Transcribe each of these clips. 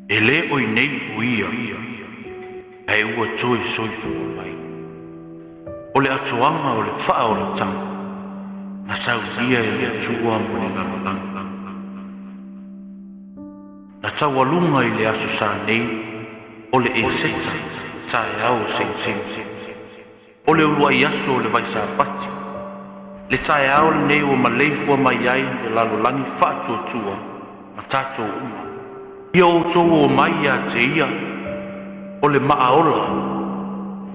E lē o i nei o ia, ae ua toe soifua mai. O le atoaga o le faaolataga na saunia e le Atua mo le lalolagi. Na taualuga i le Aso Sa nei o le Eseta, taeao o Setema. O le uluai aso o le Vaisapati, le taeao lenei ua maleifua mai ai i le lalolagi faatuatua ma tatou uma. Ia outou o mai ia te ia o le maaola,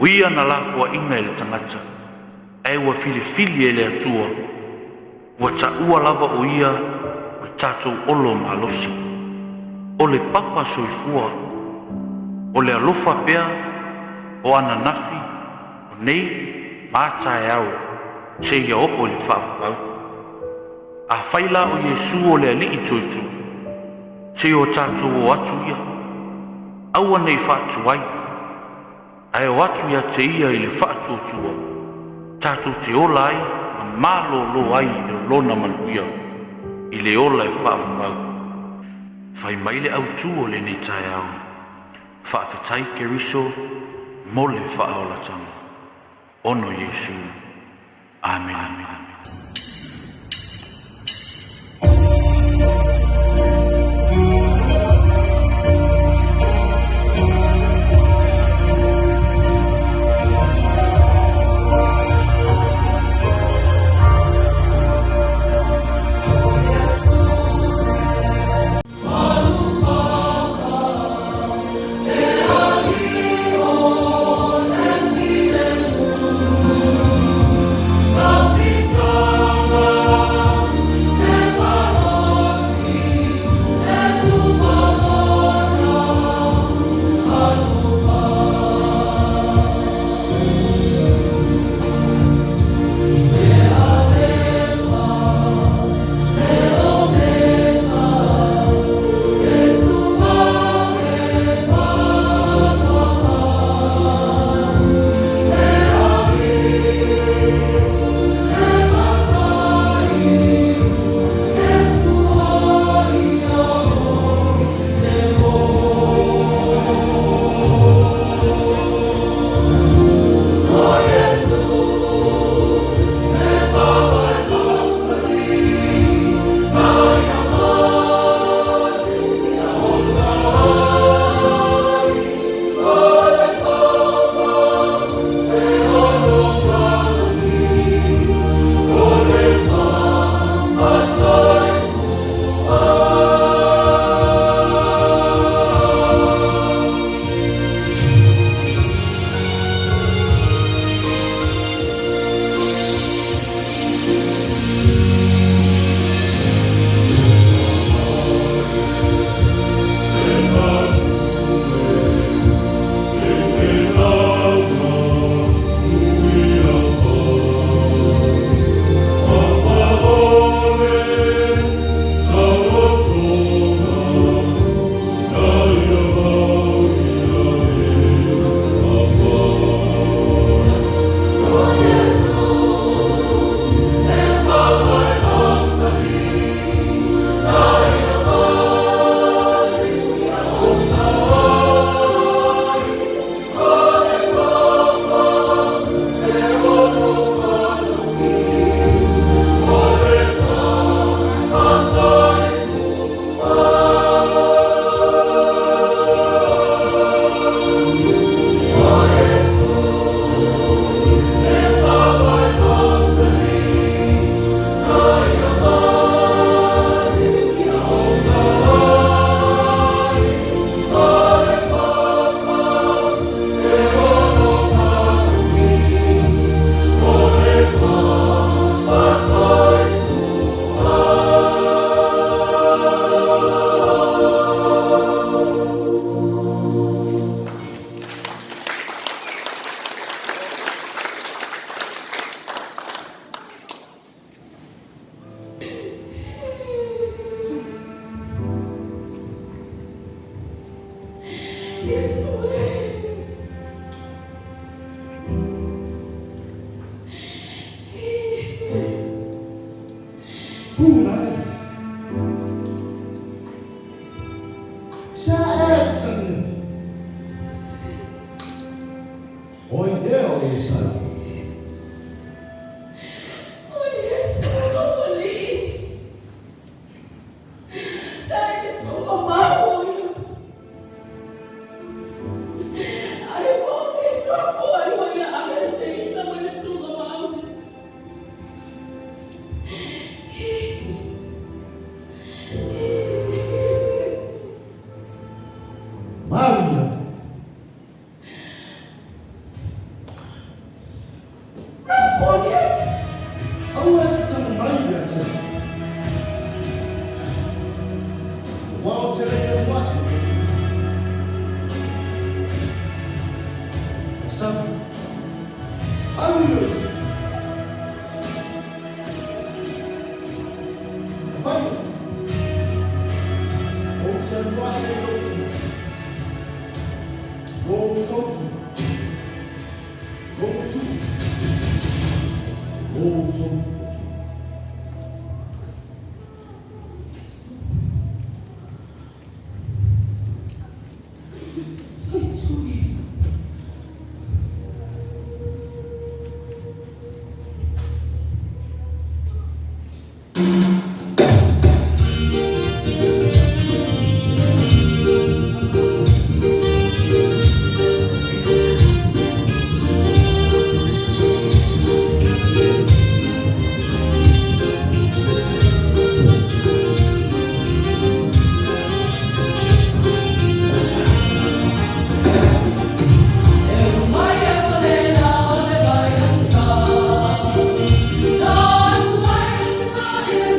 o ia na lafoaina e le tagata, ae ua filifili e le Atua, ua taua lava o ia o le tatou olo malosi. O le papa soifua, o le alofa pea o ananafi, o nei ma a taeao seia oo i le faavavau. Afai la o Iesu o le Alii toetu, se i o tatou o atu ia, aua ne i faatuai, ae o atu ia te ia i le faatuatua, tatou te ola ai ma malolo ai i le lona manuia, i le ola e faavavau. Fai mai le autū o lenei taeao, faafetai Keriso mo le faaolataga. Ono Iesu. Amene. Po o ni ai? Aua e te tago mai ia te au. Aua ou te le i atu ae i le Atua. Ae sau, alu i lou uso. Afai ou te alu ae i lou tino, lo outou tino, lou tino, lo outou tino. Toe tu Iesu. E mai aso lena o le vai aso sa. Na aso mai se ta i le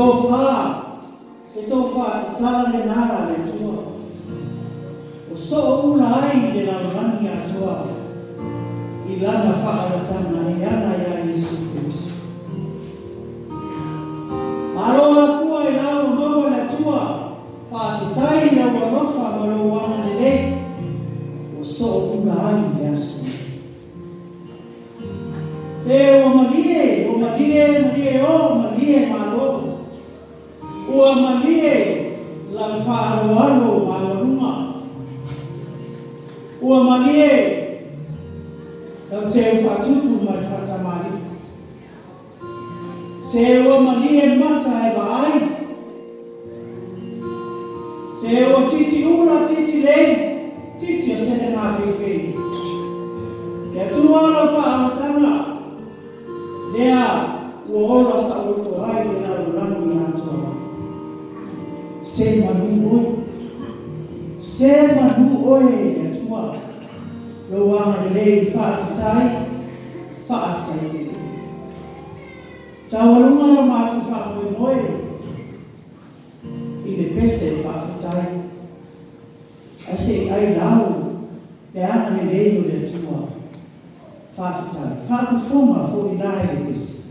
tofa, le tofa tatala lenā a le Atua, ua sooula ai le lalolagi atoa i Lana faaolataga e ala iā Iesu Keriso. Malo afua i la ua maua e le Atua, faafetai i lou alofa ma lou agalelei ua sooula ai le aso nei. Se ua malie, ua malie, malie o, malie malo. Ua malie lau faaaloalo maualuga. Ua malie lau teu faatupu ma le faatamalii. Se ua malie mata e vaai. Se ua titi ula titi lei, titi o selegapeipei. Le Atua lau faaolataga, lea ua ola saoloto ai le lalolagi atoa. Se manu oe, se manu oe e le Atua, lou agalelei faafetai, faafetai tele. Taualuga lo matou faamoemoe i le pese faafetai, ae se i ai lau le agalelei o le Atua. Faafetai. Faafofoga foi la i le pese.